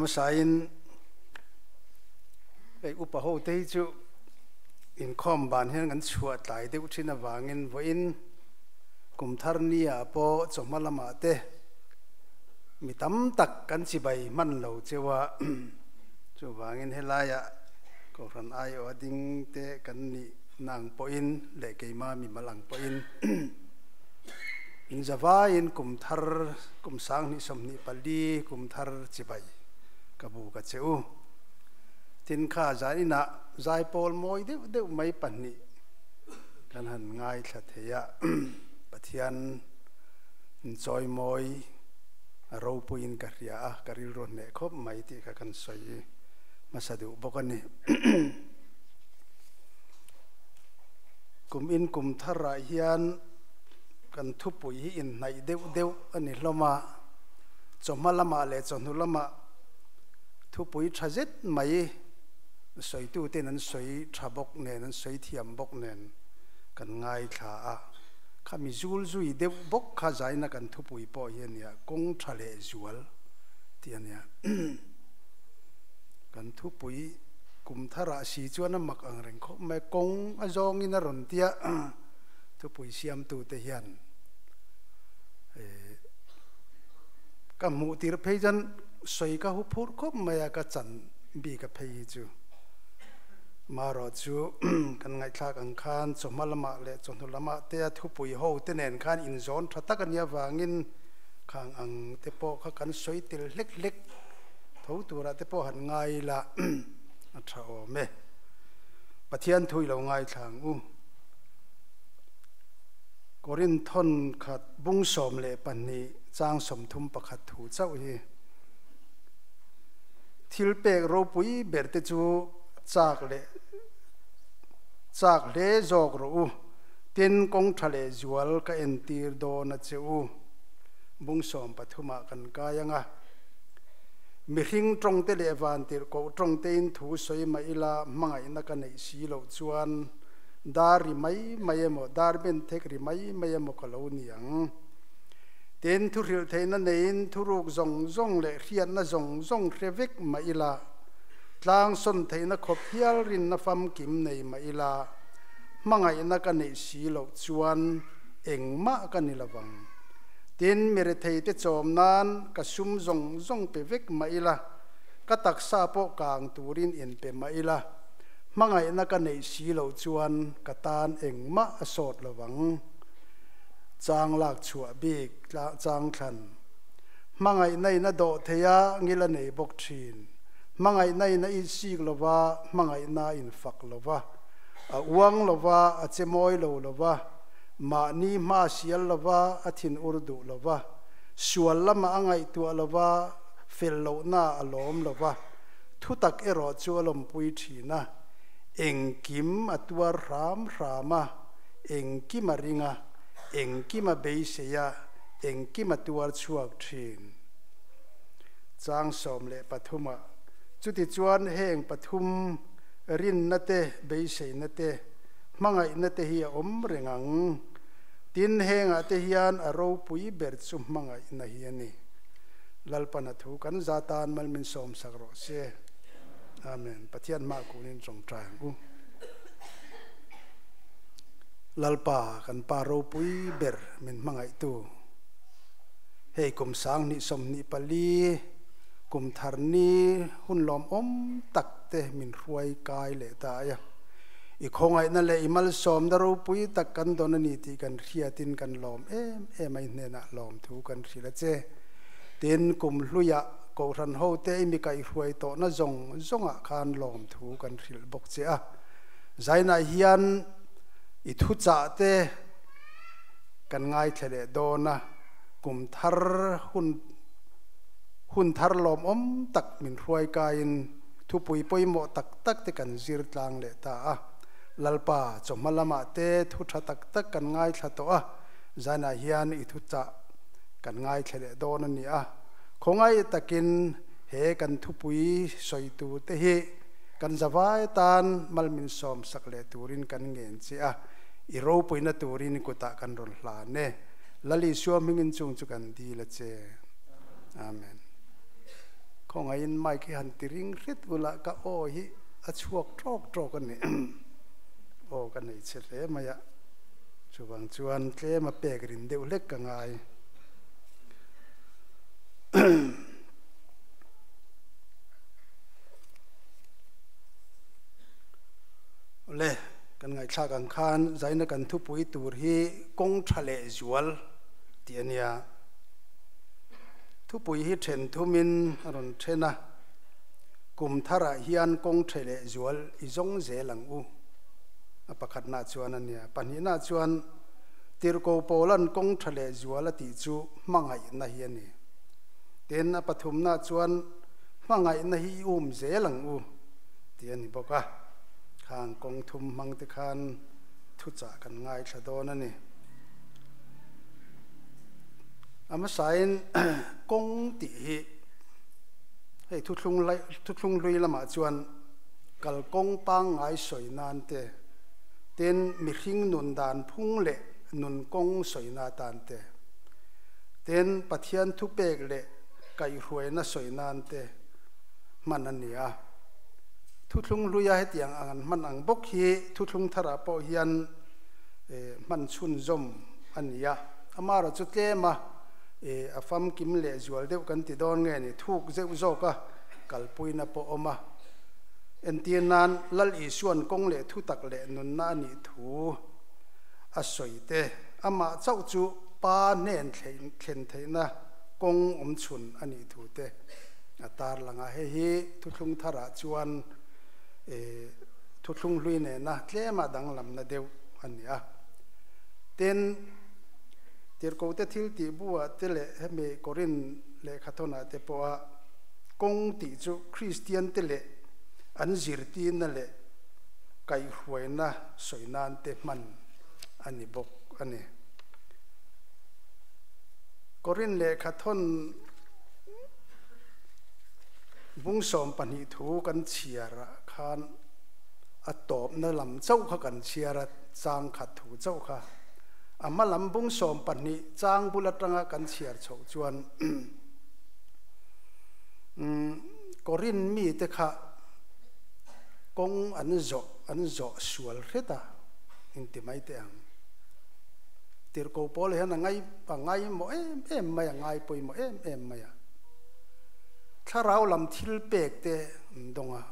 Hmasain hei upa ho te hi chu inkhawm ban hian kan chhuah tlai deuh thin avangin vawiin kum thar ni ah pawh chawhma lamah te mi tam tak kan chibai hman lo cheu a, chuvangin helaiah Kohhran aiawh a ding te kan nih na ang pawhin leh keimah mimal ang pawhin inzavaiin kum thar kum 2024 kum thar chibai ka bu ka che u. Tin kha zan inah zaipawl mawi deuh deuh mai pahnih kan han ngaithla thei a, Pathian inchawimawi a ropuiin ka hria a, ka rilru hneh khawp mai tih kha kan sawi hmasa duh bawk a ni. Kum in kum tharah hian kan thupui hi inhnaih deuh deuh a ni hlawm a, chawhma lamah leh chawhnu lamah thupui tha zet mai sawituten an sawi tha bawk nen, an sawi thiam bawk nen kan ngaithla a. Khami zul zui deuh bawk kha zaina kan thupui pawh hi a nia, kawng tha leh zual tih a nia. Kan thupui kum tharah si chuan a mak ang reng khawp mai, kawng a zawngin a rawn tia thupui siamtute hian ka hmuh tir phei chuan sawi ka hu phurh khawp mai a, ka chan bik a phei hi chu. Marawh chu kan ngaihthlak ang khan chawhma lamah leh chawhnu lamah te a thupui ho te nen khan inzawn tha tak a nia vangin khang ang te pawh kha kan sawi tel hlek hlek tho turah te pawh han ngai ila a tha awm e. Pathian thu i lo ngaithla ang u. Korinthon khat bung 12 chang 31 thu chauh hi. Thil pek ropui ber te chu chak leh chak hle zawk rawh u, tin kawng tha leh zual ka entir dawn a che u. Bung 13 ah kan kai ang a. Mihring tawngte leh vantirhkoh tawngtein thu sawi mah ila hmangaihna ka neih si loh chuan dar ri mai mai emaw, dar benthek ri mai mai emaw ka lo ni ang. Tin, thuhrilh theihna neiin thuruk zawng zawng leh hriatna zawng zawng hre vek mah ila, tlang sawn theihna khawp hial rinna famkim nei mah ila, hmangaihna ka neih si loh chuan engmah ka ni lovang. Tin, mi retheite chawm nan ka sum zawng zawng pe vek mah ila, ka taksa pawh kang turin inpe mah ila, hmangaihna ka neih si loh chuan ka tan engmah a sawt lovang. Chang lak chhuah bik chang thlan. Hmangaihna in a dawh thei a, ngil a nei bawk thin. Hmangaihna in a insik lova, hmangaihna a infak lova, a uang lova, a che mawi lo lova, mahni hma a sial lova, a thin ur duh lova, sual lamah a ngaihtuah lova, fel lohna a lawm lova, thutak erawh chu a lawmpui thin a, engkim a tuar hram hram a. Engkim a ring a, engkim a beisei a, engkim a tuar chhuak thin. Chang 13 ah, Chutichuan heng pathum, rinna te, beiseina te, hmangaihna te hi a awm reng ang. Tin, hengah te hian a ropui ber chu hmangaihna hi a ni. Lalpan a thu kan za tan mal min sawmsak rawh se. Amen. Pathian hmah kunin tawngtai ang u. Lalpa kan Pa ropui ber min hmangaihtu, hei kum 2024 kum thar ni hun lawmawm tak te min hruai kai leh ta a. I khawngaihna leh i malsawmna ropui tak kan dawn a ni tih kan hriatin kan lawm em em a, i hnenah lawmthu kan hrilh a che. Tin, kum hluiah Kohhran hote i mi kaihhruai tawhna zawng zawngah khan lawmthu kan hrilh bawk che a. Zainah hian i thuchah te kan ngaithla leh dawn a, kum thar hun hun thar lawmawm tak min hruai kaiin thupui pawimawh tak tak te kan zir tlang leh ta a. Lalpa chawhma lamah te thu tha tak tak kan ngaithla tawh a, zainah hian i thuchah kan ngaithla leh dawn a ni a. Khawngaih takin he kan thupui sawitu te hi Kan zavai tan mal min sawm sak leh turin kan ngen che a, i ropuina turin i kutah kan rawn hlan e. Lal Isua hmingin chung chu kan dil a che. Amen. Khawngaihin mic hi han ti ring hret ula ka aw hi a chhuak tawk tawk a ni. Aw ka nei chhe hle mai a, chuvang chuan tlem a pek rin deuh hlek ka ngai. Awle, kan ngaihthlak ang khan zaina kan thupui tur hi kawng tha leh zual tih a nia. Thupui hi then thumin a rawn then a, kum tharah hian kawng tha leh zual i zawng zel ang u. A pakhatna chuan a nia. Pahnihna chuan Tirhkoh Paulan kawng tha leh zual a tih chu hmangaihna hi a ni. Tin, a pathumna chuan hmangaihna hi i um zel ang u tih a ni bawk a. Khang kawng thum hmang te khan thuchah kan ngaithla dawn a ni. A hmasain kawng tih hi hei thuthlung thuthlung hlui lamah chuan kalkawng pangngai sawi nan te, tin mihring nun dan phung leh nun kawng sawi na atan te, Tin, Pathian thupek leh kaihhruaina sawi nan te hman a ni a. Thuthlung hluia hetiang ang an hman ang bawk hi thuthlung tharah pawh hian hman chhunzawm a ni a. Amaherawhchu chu tlema a famkim leh zual deuh kan ti dawn nge ni, thuk zeuh zawka kalpuina pawh awm a. Entir nan, Lal Isuan kawng leh thutak leh nunna a nih thu a sawi te, amah chauh chu Pa hnen thlen theihna kawng awm chhun a nih thu te a tarlang a. Hei hi thuthlung tharah chuan thuthlung hlui nena tlema danglamna deuh a ni a. Tin, Tirhkohte thil tih buah te leh hemi Korin lehkhathawnah te pawha kawng tih chu Kristiante leh an zirtirna leh kaihhruaina sawi nan te hman a ni bawk a ni. Korin lehkha thawn bung 12 thu kan chhiar ah khan a tawpna lam chauh kha kan chhiar a, chang khat thu chauh kha. A hma lam bung 12 chang bul atanga kan chhiar chhoh chuan Korin mite kha kawng an zawh an zawh sual hret a inti mai teh ang. Tirhkoh pawl hian a ngai a ngaimawh em em mai a, ngai pawimawh em em mai a. Thlarau lam thil pek te an dawng a,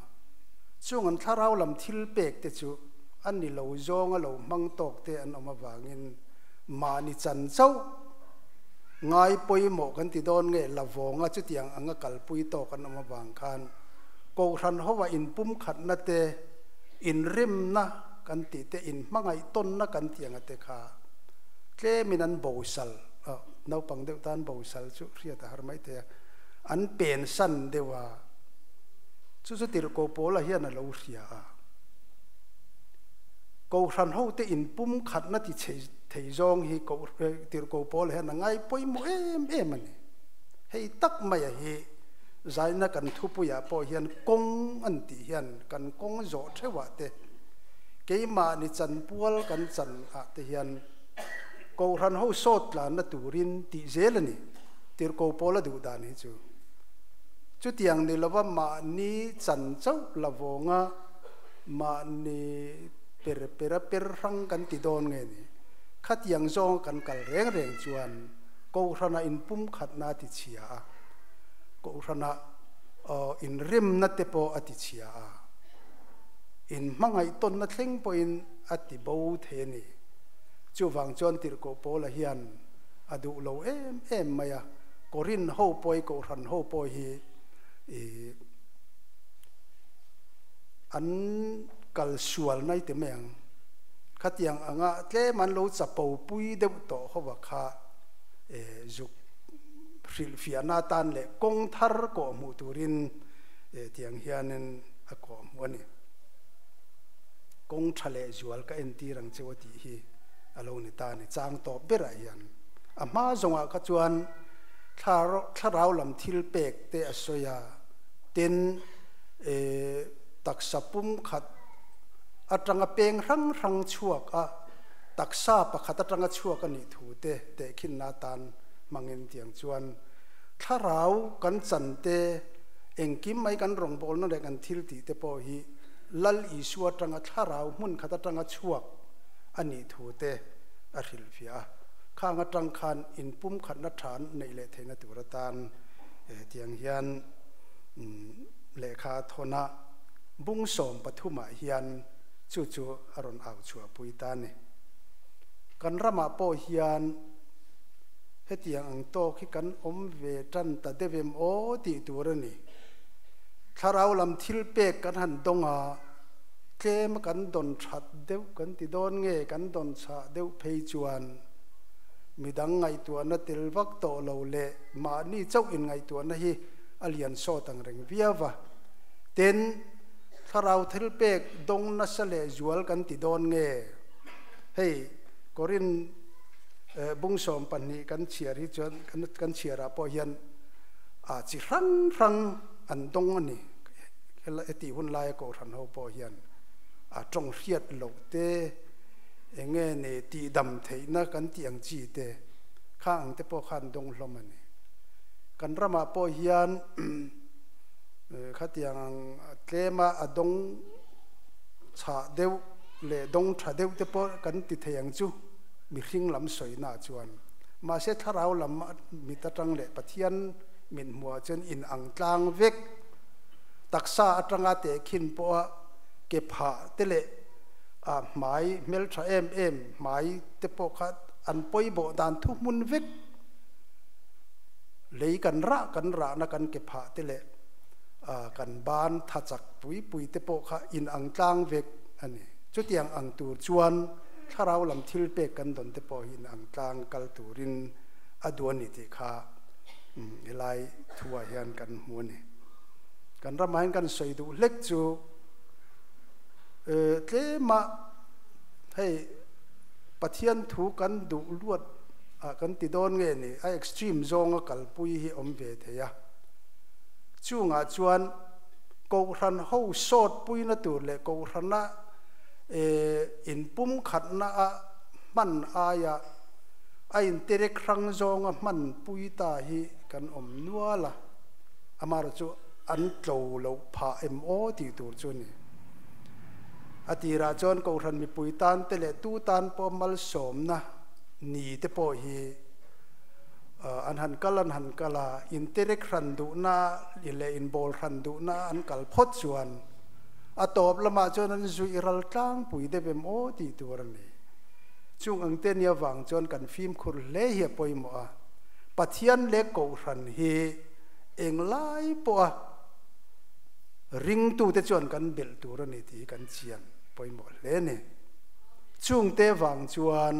chung an thlarau lam thil pek te chu a ni lo zawng a lo hmang tawk te an awm avangin mahni chan chauh ngai pawimawh kan ti dawn nge lavawnga chutiang anga kalpui tawk an awm avang khan Kohhran hova inpumkhatna te, inrimna kan tih te, inhmangaih tawnna kan tih anga te kha tlemin an bosal, naupang deuh tan bosal chu hriat a har mai thei a, an pensan deuh a, chu chu Tirhkoh Paula hian a lo hria a. Kohhran hote inpumkhatna ti thei zawng hi Tirhkoh Paula hian a ngai pawimawh em em a ni. Hei tak maia hi Zaina kan thupuiah pawh hian kawng an tih hian kan kawng zawh theuhah te, keimahni chanpual kan chan ah te hian Kohhran ho sawt tlanna turin tih zel a ni, Tirhkoh Paula duh dan hi chu. Chutiang ni lova mahni chan chauh la vawnga mahni per pera per hrang kan ti dawn nge ni? Khatiang zawnga kan kal reng reng chuan Kohhrana inpumkhatna a ti chhia a. Kohhrana inremna te pawh a ti chhia a, inhmangaih tawnna thleng pawhin a ti bo thei a ni. Chuvang chuan Tirhkoh Paula hian a duh lo em em mai a, Korin ho pawh hi, Kohhran ho pawh hi an kal sual nai ti mai ang. Khatiang anga tlem an lo chapo pui deuh tawh hova kha zuk hrilhfiahna atan leh kawng thar kawh hmuh turin tiang hianin a kawh hmuh a ni. Kawng tha leh zual ka entir ang cheu a tih hi a lo ni ta a ni. Chang tawp berah hian a hma zawngah kha chuan thlarau lam thil pek te a sawi a, tin taksa pum khat atanga peng hrang hrang chhuak a taksa pakhat atanga chhuak a nih thu te tehkhinna atan hmangin tiang chuan thlarau kan chan te, Engkim mai kan rawngbawlna leh kan thil tih te pawh hi Lal Isua atanga thlarau hmun khat atanga chhuak a nih thu te a hrilhfiah a. Khang atang khan inpumkhatna tha an neih leh theihna tur atan tiang hian lehkha a thawn a, bung 13 ah hian chu chu a rawn au chhuahpui ta a ni. Kan ramah pawh hian hetiang ang tawk hi kan awm ve tan ta deuh em aw tih tur a ni. Thlarau lam thil pek kan han dawng a, tlem kan dawn that deuh kan ti dawn nge kan dawn chhah deuh phei chuan midang ngaihtuahna tel vak tawh lo leh mahni chauh inngaihtuahna hi a lian sawt ang reng viau va. Tin, thlarau thil pek dawng nasa leh zual kan ti dawn nge? Hei, Korin bung 12 kan chhiar hi chuan kan chhiarah pawh hian a chi hrang hrang an dawng a ni. Heti hun laia kohhran ho pawh hian a tawng hriat loh te, eng nge ni tihdam theihna kan tih ang chi te kha ang te pawh khan dawng hlawm a ni. Kan ramah pawh hian khatiang ang tlema a dawng chhah deuh leh dawng tha deuh te pawh kan ti thei ang chu mihring lam sawina chuan. Mahse thlarau lam mit atang leh Pathian min hmuhah chuan in ang tlang vek. Taksa atanga tehkhin pawha ke phah te leh a hmai hmeltha em em hmai te pawh kha an pawibawh dan thu hmun vek. Lei kan rah kan rahna kan ke phah te leh kan ban tha chak pui pui te pawh kha in ang tlang vek a ni. Chutiang ang tur chuan thlarau lam thil pek kan dawn te pawh hi in ang tlang kal turin a duh a ni tih kha helai thuah hian kan hmu a ni. Kan ramah hian kan sawi duh hlek chu tlema hei Pathian thu kan duh luat ah kan ti dawn nge ni a extreme zawnga kalpui hi awm ve thei a. Chungah chuan Kohhran ho sawt puina tur leh Kohhrana inpumkhatna a hman aia a interek hrang zawnga hman pui ta hi kan awm nual a, amaherawh chu an tlo loh phah em aw tih tur chu a ni. A tirah chuan Kohhran mipui tan te leh tu tan pawh malsawmna ni te pawh hi an han kal an han kal a, interek hran duhna leh inbawl hran duhna an kal phawt chuan a tawp lamah chuan an zuih ral tlangpui deuh em aw tih tur a ni. Chung ang te nia vang chuan kan fimkhur hle hi a pawimawh a, Pathian leh Kohhran hi englai pawha ringtute chuan kan belh tur a ni tih hi kan chian pawimawh hle a ni. Chungte vang chuan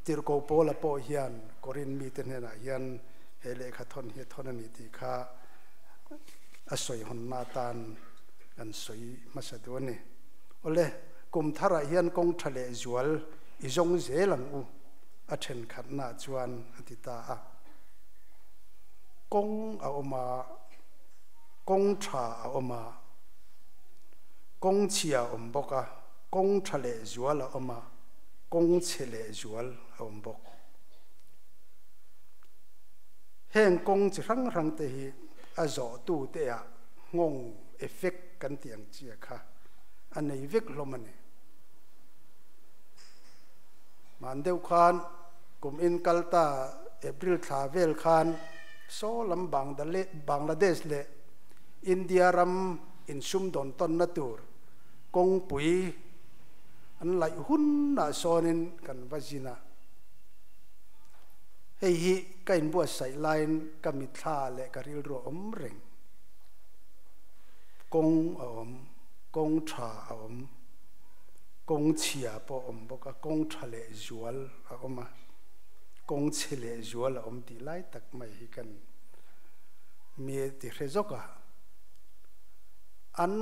Tirhkoh Paula pawh hian Korin mite hnenah hian he lehkha thawn hi a thawn a ni tih kha a sawi hawnna atan kan sawi hmasa duh a ni. Awle, kum tharah hian kawng tha leh zual i zawng zel ang u, a thenkhatna chuan a ti ta a. Kawng a awm a, kawng tha a awm a, kawng chhia a awm bawk a, kawng tha leh zual a awm a, kawng chhe leh zual a awm bawk. Heng kawng chi hrang hrang te hi a zawhtu te ah nghawng, effect, kan tih ang chi a kha a nei vek hlawm a ni. Hman deuh khan kum in kal ta April thla vel khan saw lam Bangladesh leh India ram insumdawn tawnna tur kawngpui an laih hunah sawnin kan va zin a. Hei hi ka inbuatsaih laiin ka mitthla leh ka rilru a awm reng. Kawng a awm, kawng tha a awm, kawng chhia pawh a awm bawk a, kawng tha leh zual a awm a, kawng chhe leh zual a awm tih lai tak mai hi kan mi ti hre zawk a. An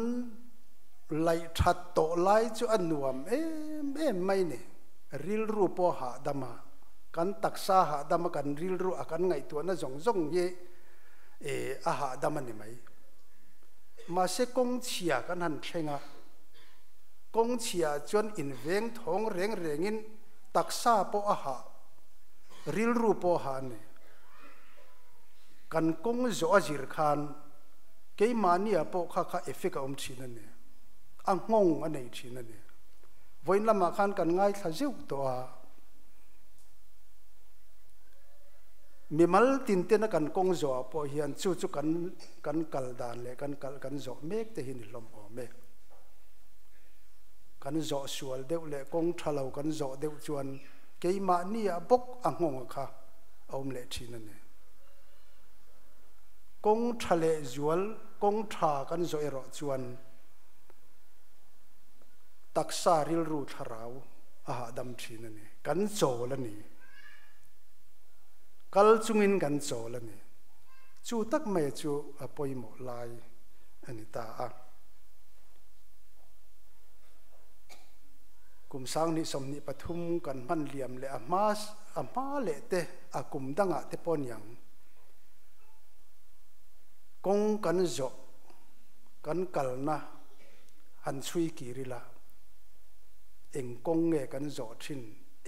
laih that tawh lai chu a nuam em em mai ni. Rilru pawh hahdam a, kan taksa hahdam a, kan rilru a kan ngaihtuahna zawng zawng hi a hahdam a ni mai. Mahse kawng chhia kan han thleng a, kawng chhia chuan inveng thawng reng rengin taksa pawh a hah, rilru pawh a hah a ni. Kan kawng zawh a zir khan Keimahni ah pawh kha kha effect a awm thin a ni. A nghawng a nei thin a ni. Vawiin lamah khan kan ngaithla zeuh tawh a. Mimal tin tena kan kawng zawhah pawh hian chu chu kan kan kal dan leh kan kal kan zawh mek te hi ni hlawm awm e. Kan zawh sual deuh leh kawng tha lo kan zawh deuh chuan keimahni ah bawk a nghawng a kha a awm leh thin a ni. Kawng tha leh zual kawng tha kan zawh erawh chuan taksa rilru thlarau a hahdam thin a ni. Kan chawl a ni. Kal chungin kan chawl a ni. Chu tak mai chu a pawimawh lai a ni ta a. Kum 2023 kan hman liam leh a hma a hma leh te a kum dangah te pawh niang kawng kan zawh kan kalna han chhui kir ila eng kawng nge kan zawh thin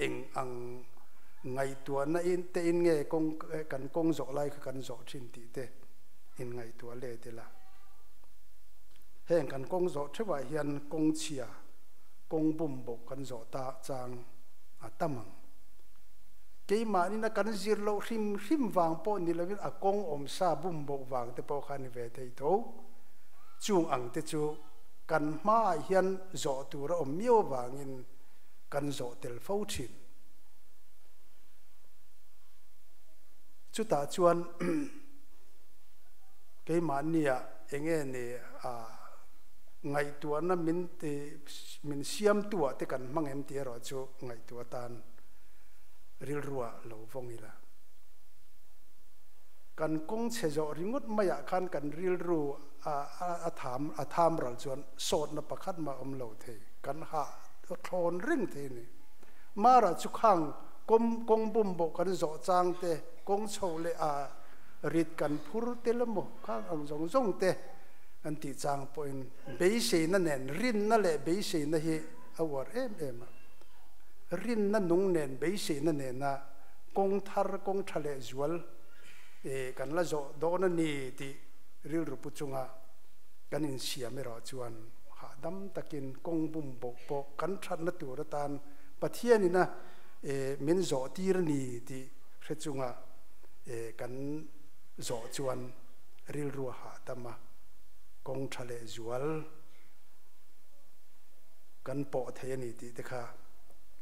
eng ang ngaihtuahna in te in nge kawng kan kawng zawh lai kha kan zawh thin tih te in ngaihtuah let ila. Heng kan kawng zawh theuhah hian kawng chhia, kawng bum bawk kan zawh ta chang a tam ang. Keimahnin a kan zir loh hrim hrim vang pawh ni lovin a kawng awmsa bum bawk vang te pawh kha a ni ve thei tho. Chung ang te chu kan hmaah hian zawh tur a awm miau avangin kan zawh tel fo thin. Chutah chuan keimahnia eng nge ni a ngaihtuahna min ti min siamtuah te kan hmang em tih erawh chu ngaihtuah atan rilruah lo vawng ila. Kan kawng chhe zawh ringawt maiah khan kan rilru a a tham a tham ral chuan sawtna pakhat mah awm lo thei kan hah thlawn reng thei a ni. Mara chu khang kawm kawng bum bawh kan zawh chang te, kawng chho leh a rit kan phur tel emaw khang ang zawng zawng te an tih chang pawhin beiseina nen rinna leh beiseina hi a uar em em a. Rinna nung nen beiseina nena kawng thar kawng tha leh zual kan la zawh dawn a ni tih rilru pu chunga kan insiam erawh chuan hahdam takin kawng bum bawh pawh kan thatna tur atan Pathianina min zawh tir a ni tih hre chunga kan zawh chuan rilru a hahdam a, kawng tha leh zual kan pawh thei a ni tih te kha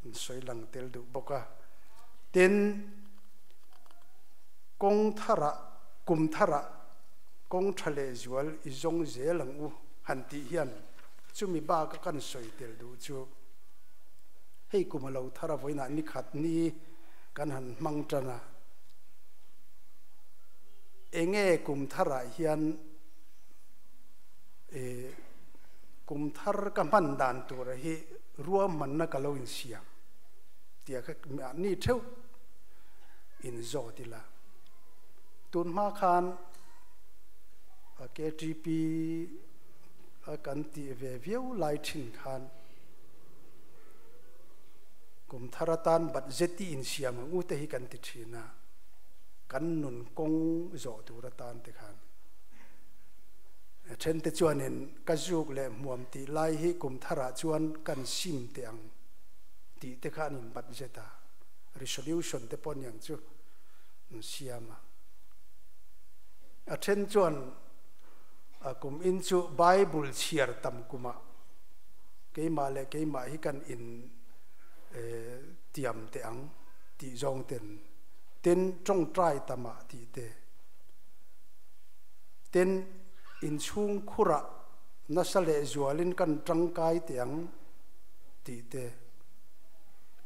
an sawi lang tel duh bawk a. Tin, kawng tharah, kum tharah kawng tha leh zual i zawng zel ang u han tih hian chumi baka kan sawi tel duh chu hei kum a lo thar a vawiinah ni khat ni kan han hmang tan a, enge kum tharah hian eh kum thar ka hman dan tura hi ruahmanna ka lo insiam tia kha mahni theuh inzawt ila. Tun hma khan KTP a kan tih ve viau lai thin khan kum thar atan budget i insiam ang u te hi kan ti thin a, kan nun kawng zawh tur atan te khan then te chuanin ka zuk leh hmuam tih lai hi kum tharah chuan kan sim teh ang tih te kha an in budget a, resolution te pawh aniang chu an siam a. A then chuan a kum in chu Bible chhiar tam kumah keimah leh keimah hi kan in tiam teh ang tih zawng ten tin tawngtai tamah tih te tin inchhung khurah nasa leh zualin kan tangkai teh ang tih te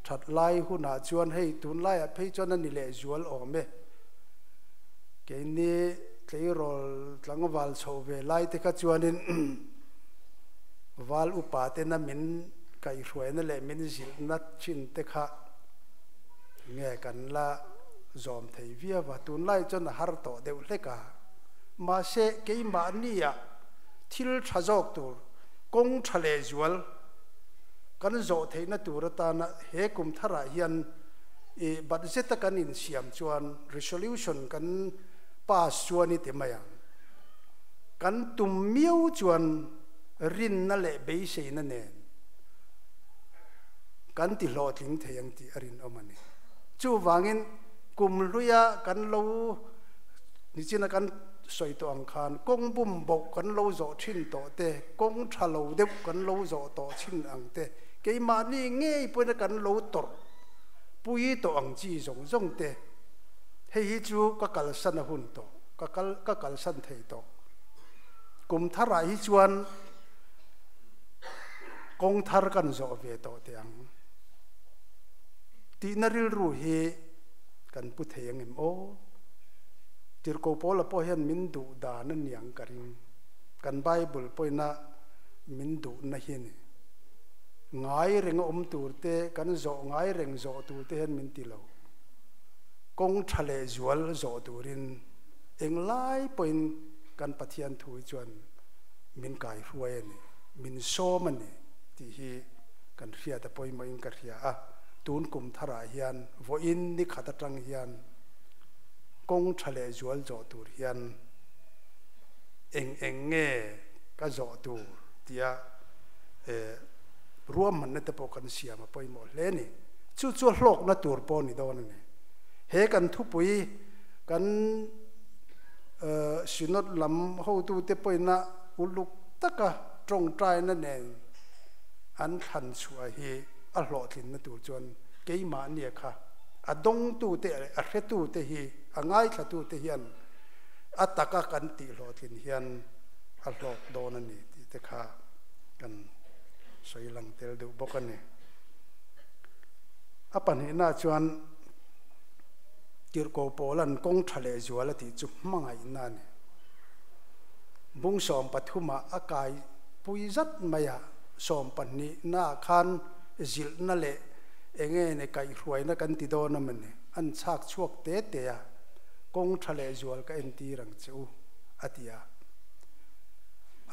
that lai hunah chuan hei tunlaiah phei chuan a ni leh zual awm e. Keini tleirawl tlangval chhoh ve lai te kha chuanin val upa tena min kaihhruaina leh min zilhna thin te kha nge kan la zawm thei viau a, tunlai chuan a har tawh deuh hlek a. Mahse, keimahnia thil tha zawk tur, kawng tha leh zual kan zawh theihna tur atana he kum tharah hian I budget a kan insiam chuan resolution kan pass chuan i ti mai ang. Kan tum miau chuan rinna leh beiseina nen kan ti hlawhtling thei ang tih a rinawm a ni. Chuvangin kum hluia kan lo nichina kan sawi tawh ang khan kawng bum boh kan lo zawh thin tawh te, kawng tha lo deuh kan lo zawh tawh thin ang te, keimahni ngei pawhin kan lo tawrh pui tawh ang chi zawng zawng te, hei hi chu ka kalsan a hun tawh, ka kal ka kalsan thei tawh. Kum tharah hi chuan kawng thar kan zawh ve tawh teh ang tihna rilru hi kan pu thei ang em aw? Tirhkoh Paula pawh hian min duh dan a niang ka ring. Kan Bible pawhina min duhna hi a ni. Ngai reng a awm tur te, kan zawh ngai reng zawh tur te hian min ti lo. Kawng tha leh zual zawh turin Englai pawhin kan Pathian thu hi chuan min kaihruai a ni, min sawm a ni tih hi kan hriat a pawimawhin ka hria a. Tun kum tharah hian vawiin ni khat atang hian kawng tha leh zual zawh tur hian eng eng nge ka zawh tur tia ruahmanna te pawh kan siam a pawimawh hle a ni. Chu chu a hlawkna tur pawh a ni dawn a ni. He kan thupui Kan Synod lam hotute pawhina uluk taka tawngtaina nen an thlan chhuah hi a hlawhtlinna tur chuan keimahnia kha a dawngtute leh a hretute hi, a ngaithlatute hian a taka kan tih hlawhtlin hian a hlawk dawn a ni tih te kha kan sawi lang tel deuh bawk a ni. A pahnihna chuan. Tirhkoh Paula'n kawng tha leh zual a tih chu hmangaihna a ni. Bung 13 ah a kai pui zat mai a, 12 naah khan zilhna leh eng nge ni kaihhruaina kan ti dawn a mawni, an chhak chhuak te te a, kawng tha leh zual ka entir ang che u, a ti a.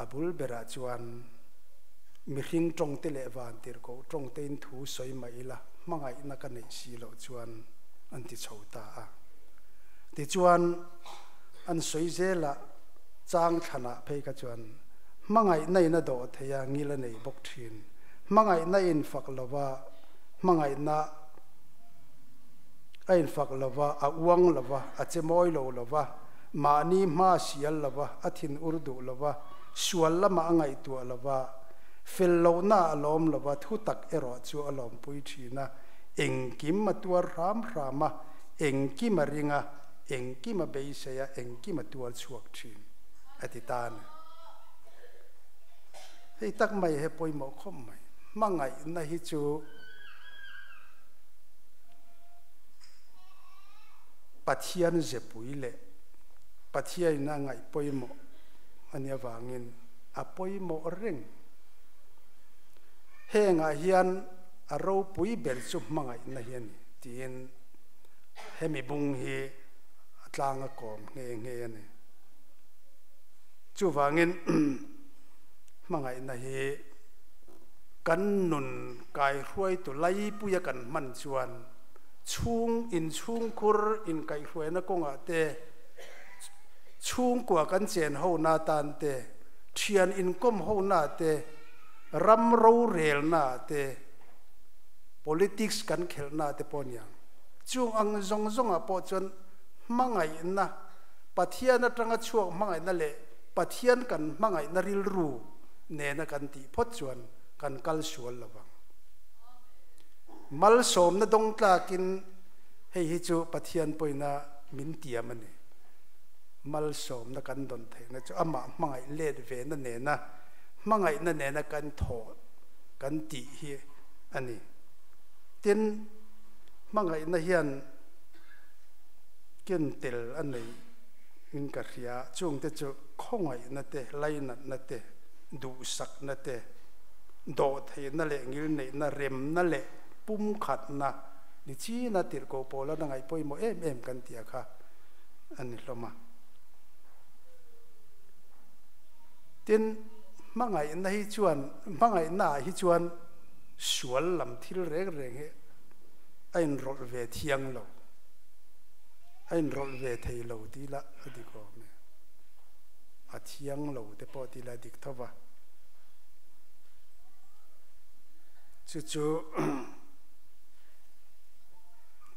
A bul berah chuan mihring tawngte leh van tirhkoh tawngtein thu sawi mah ila hmangaihna ka neih si loh chuan an ti chho ta a. Tichuan, an sawi zelah chang thlanah phei kha chuan hmangaihna in a dawh thei a, ngil a nei bawk thin. Hmangaihna in fak lova, hmangaihna a infak lova, a uang lova, a che mawi lo lova, mahni hma sial lova, a thin ur duh lova, sual lamah a ngaihtuah lova, fel lohna a lawm lova, thu tak erawh chu a lawmpui thin a. Engkim a tuar hram hram a, engkim a ring a, engkim a beisei a, engkim a tuar chhuak thin, a ti ta a ni. Hei tak mai he pawimawh khawp mai. Hmangaihna hi chu Pathian zepui leh Pathiain a ngaih pawimawh a nih avangin a pawimawh reng. Hengah hian A ropui ber chu hmangaihna hi a ni, tiin hemi bung hi a tlang a kawm nghe nghe a ni. Chuvangin hmangaihna hi kan nun kaihruaitu laipuia kan hman chuan chhung inchhungkhur inkaihhruaina kawngah te, chhungkua kan chen hona atan te, thian inkawm hona te, Ram rorelna te, politics kan khelhna te pawh aniang. Chung ang zawng zawngah pawh chuan hmangaihna, Pathian atanga chhuak hmangaihna leh Pathian kan hmangaihna rilru nena kan tih phawt chuan kan kal sual lo vang. Malsawmna dawng tlakin hei hi chu Pathian pawhina min tiam a ni. Malsawmna kan dawn theihna chu amah hmangaih let vena nena hmangaihna nena kan thawh kan tih hi a ni. Tin, hmangaihna hian ken tel a nei in ka hria, chungte chu khawngaihna te, lainatna te, duhsakna te, dawhtheihna leh ngilneihna, remna leh pumkhatna ni china tirhkoh pawla na ngaih pawimawh em em kan tia kha a ni hlawm a. Tin, hmangaihna hi chuan, hmangaihnaah hi chuan sual lam thil reng reng hi a inrawlh ve thiang lo, a inrawlh ve thei lo tih lah a dik awm e. A thiang lo te pawh ti la dik tho va. Chu chu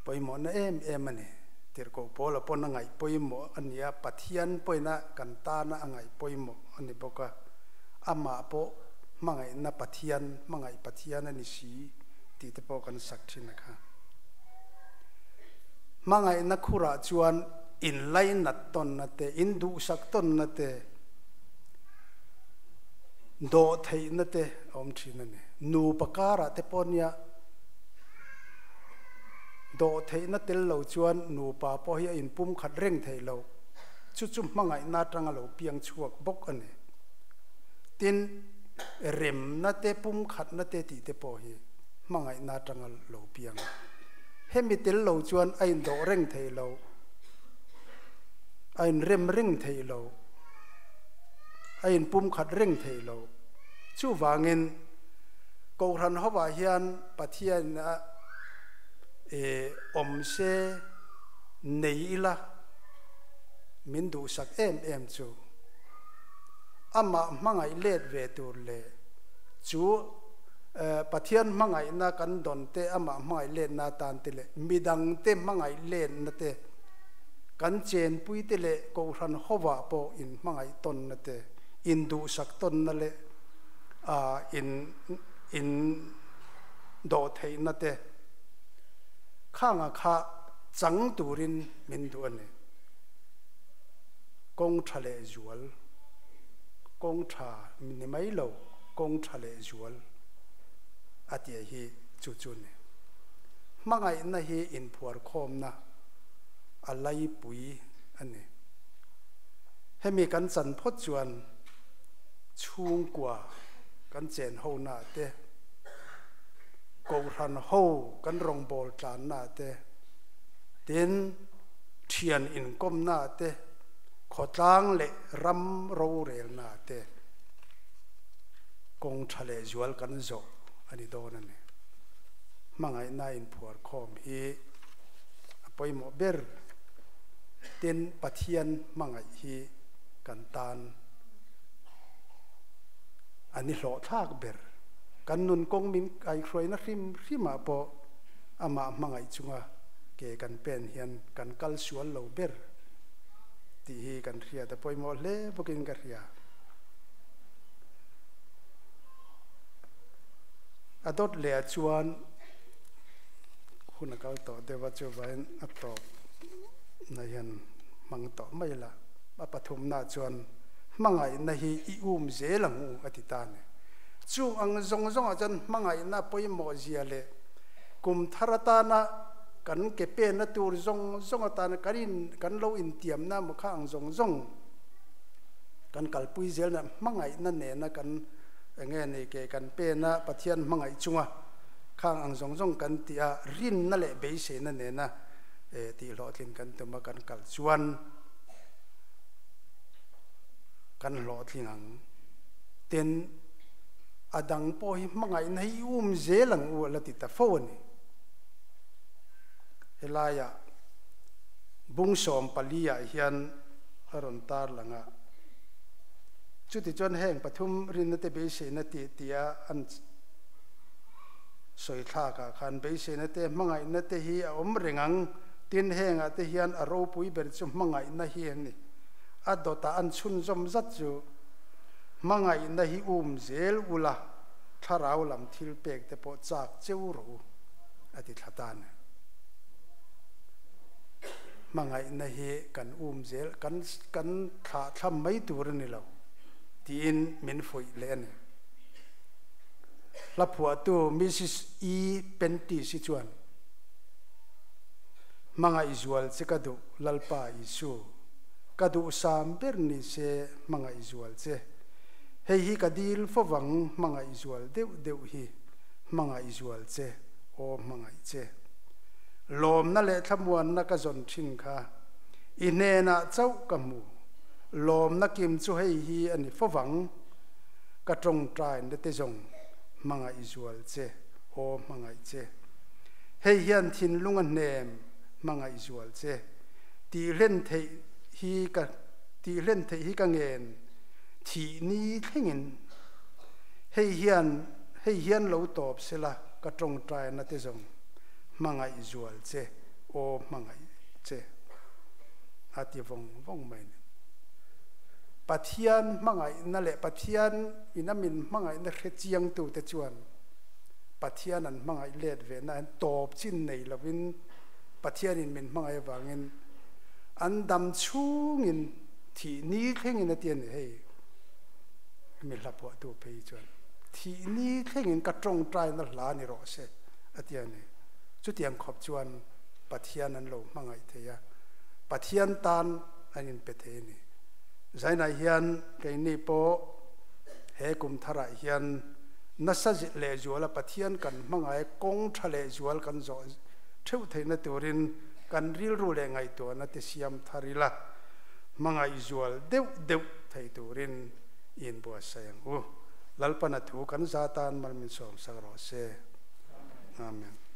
pawimawhna em em a ni. Tirhkoh Paula pawn a ngaih pawimawh a ni a, Pathian pawina kan tana a ngaih pawimawh a ni bawk a. Amah pawh hmangaihna Pathian, hmangaih Pathian a ni si tih te pawh kan sak thin a kha. Hmangaihna khurah chuan inlainat tawnna te, induhsak tawnna te, dawhtheihna te a awm thin a ni. Nupa karah te pawh nia dawhtheihna tel lo chuan nupa pawh hi a inpumkhat reng theih lo. Chu chu hmangaihna atanga lo piang chhuak bawk a ni. Tin, remna te, pumkhatna te tih te pawh hi hmangaihna atanga lo piang a. Hemi tel lo chuan a indawh reng thei lo, a inrem reng thei lo, a inpumkhat reng thei lo. Chuvangin Kohhran hovah hian Pathian a awm se nei ila min duhsak em em chu. Amah hmangaih let ve tur leh chu Pathian hmangaihna kan dawn te, amah hmangaih letna atan te leh midangte hmangaih letna te, kan chenpui te leh Kohhran hovah pawh inhmangaih tawnna te, induhsak tawnna leh in in dawh theihna te khanga kha chang turin min duh a ni. Kawng tha leh zual, kawng tha ni mai lo. Kawng tha leh zual a tih hi chu chu ni. Hmangaihna hi inphuarkhawmna a laipui a ni. Hemi kan chan phawt chuan chhungkua kan chen hona te, Kohhran ho kan rawngbâwl tlanna te, tin thian inkawmna te, khawtlang leh ram rorelna te, Kawng tha leh zual kan zawh a ni dawn a ni. Hmangaihna inphuar khawm hi a pawimawh ber. Tin, Pathian hmangaih hi kan tan a ni hlawhthlak ber. Kan nun kawng min kaihhruaina hrim hrimah pawh amah hmangaih chunga ke kan pen hian kan kal sual lo ber tih hi kan hriat a pawimawh hle bawkin ka hria. A dawt leh ah chuan hun a kal tawh deuh a, chuvain a tawp na hian hmang tawh mai la. A pathumna chuan hmangaihna hi i um zel ang u a ti ta a ni. Chung ang zawng zawngah chuan hmangaihna pawimawh zia leh kum thar atana kan ke penna tur zawng zawng atana kan in kan lo intiamna maw kha ang zawng zawng Kan kalpui zelna hmangaihna nena kan enge ni ke kan pena Pathian hmangaih chunga khang ang zawng zawng kan tih a, rinna leh beiseina nena tih hlawhtlin kan tum a kan kal chuan kan hlawhtling ang. Tin, a dang pawh hi hmangaihna hi i um zel ang u a la ti ta fo a ni. Helaiah bung 14 ah hian a rawn tar lang a. Chutichuan heng pathum rinna te beiseina tih tia an sawi thlakah khan beiseina te hmangaihna te hi a awm reng ang. Tin, hengah te hian a ropui ber chu hmangaihna hi a ni. A dawtah an chhunzawm zat chu hmangaihna hi um zel ula thlarau lam thil pek te pawh chak cheu rawh u, a ti thla ta a ni. Hmangaihna hi kan um zel, kan kan thlah thlam mai tur a ni lo, tiin min fuih leh a ni. Hla phuahtu Mrs. E. Pentis-i chuan, Hmangaih zual che ka duh, Lalpa Isu. Ka duhsam ber ni se hmangaih zual che. Hei hi ka dil fovang hmangaih zual deuh deuh hi, hmangaih zual che, aw hmangaih che. Lawmna leh thlamuanna ka zawn thin kha i hnenah chauh ka hmu. Lawmna kim chu hei hi a ni fovang, ka tawngtaina te zawng hmangaih zual che, aw hmangaih che. Hei hian thinlung a hnem hmangaih zual che. Tih hlen theih hi ka. Tihlen theih hi ka ngen thih ni thlengin. Hei hian hei hian lo tawp sela ka tawngtaina te zawng hmangaih zual che aw hmangaih che a ti vawng vawng mai ni. Pathian hmangaihna leh Pathian ina min hmangaihna hre chiangtute chuan Pathian an hmangaih let ve na an tawp chin nei lovin Pathianin min hmangaih avangin an dam chhungin thih ni thlengin a ti a ni hei mi hla phuahtu phei chuan thih ni thlengin ka tawngtaina hla ni rawh se a ti a ni. Chutiang khawp chuan Pathian an lo hmangaih thei a, Pathian tan an inpe thei a ni. Zainah hian keini pawh he kum tharah hian nasa lehzuala Pathian kan hmangaih kawng tha lehzual kan zawh theuh theihna turin kan rilru leh ngaihtuahna te siam thar ila, hmangaih zual deuh deuh thei turin i inbuatsaih ang u. Lalpana thu kan za tan mal min sawmsak rawh se. Amen.